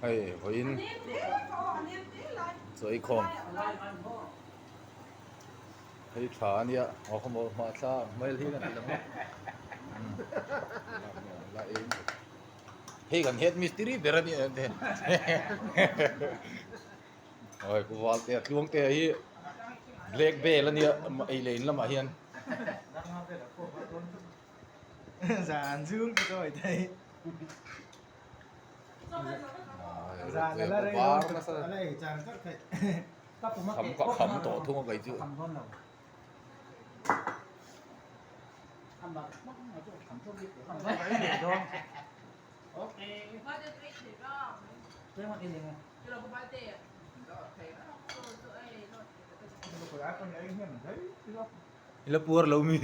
Hei vawiin chaw ei khawm hei tha a nia aw khawmaw hmah thla ang hmel hi kan ti lang a hei kan head mistiri ber a nia hei pu Valtea Tluangtea hi black belt a nia ei leh in lamah hian. Zan zung chu chawi thei. Zan ala rei lo ala ei char char thei. Kham ka kham tawh thung a kei chu. I la puar lo mi.